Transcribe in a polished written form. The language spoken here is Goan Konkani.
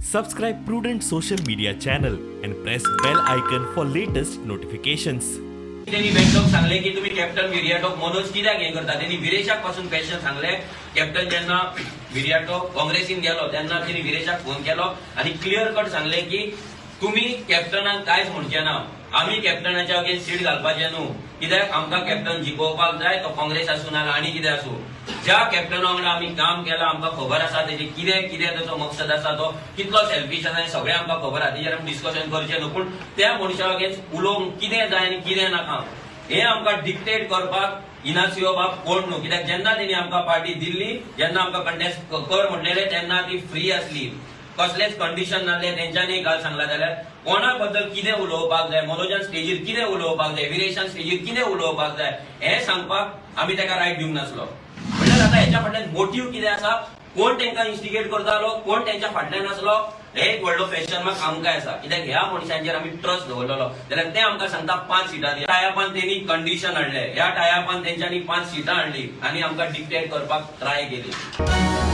Subscribe Prudent social media channel and press bell icon for latest notifications. त्यांनी बँडोक सांगले की तुम्ही कॅप्टन विरियाटोक मनोज कित्याक हें करता. त्यांनी विरेशाक पासून क्वेश्चन सांगले. कॅप्टन जेन्ना विरियाटो काँग्रेसीन गेलो तेन्ना त्यांनी विरेशाक फोन केलो आनी क्लियर कट सांगले की तुम्ही कॅप्टनाक कांयच म्हणचे ना, आमी कॅप्टनाच्या अगेन्स्ट सीट घालपाचें न्हू, कित्याक आमकां कॅप्टन जिखोवपाक जाय, तो काँग्रेस आसूं ना आनी कितें आसूं. ज्या कॅप्टना वांगडा आमी काम केलां, आमकां खबर आसा तेजें कितें कितें ताचो मकसद आसा, तो कितलो सेल्फीश आसा, हें सगळें आमकां खबर आसा. तेजेर आमी डिस्कशन करचें न्हू, पूण त्या मनशा अगेन्स्ट उलोवंक कितें जाय आनी कितें नाका हें आमकां डिक्टेट करपाक इनासियो बाब कोण न्हू. कित्याक जेन्ना तेणी आमकां पार्टी दिल्ली, जेन्ना आमकां कंटेस्ट कर म्हणलेलें, तेन्ना ती फ्री आसली, कसलेच कंडिशन नासले. तेंच्यांनी काल सांगला जाल्यार कोणा बद्दल कितें उलोवपाक जाय, मनोजान स्टेजीर कितें उलोवपाक जाय, विरेशान स्टेजीर कितें उलोवपाक जाय, हें सांगपाक आमी ताका रायट दिवंक नासलो. म्हणल्यार आतां हेच्या फाटल्यान मोटीव कितें आसा, कोण तांकां इन्स्टिगेट करतालो, कोण तेंच्या फाटल्यान आसलो, हे एक व्हडलो क्वेश्चन मार्क आमकां आसा. कित्याक ह्या मनशांचेर आमी ट्रस्ट दवरलेलो जाल्यार ते आमकां सांगता 5 सिटां दी. टायपान तेणी कंडिशन हाडले, ह्या टायपान तेंच्यांनी 5 सिटां हाडली आनी आमकां डिक्टेट करपाक ट्राय केली.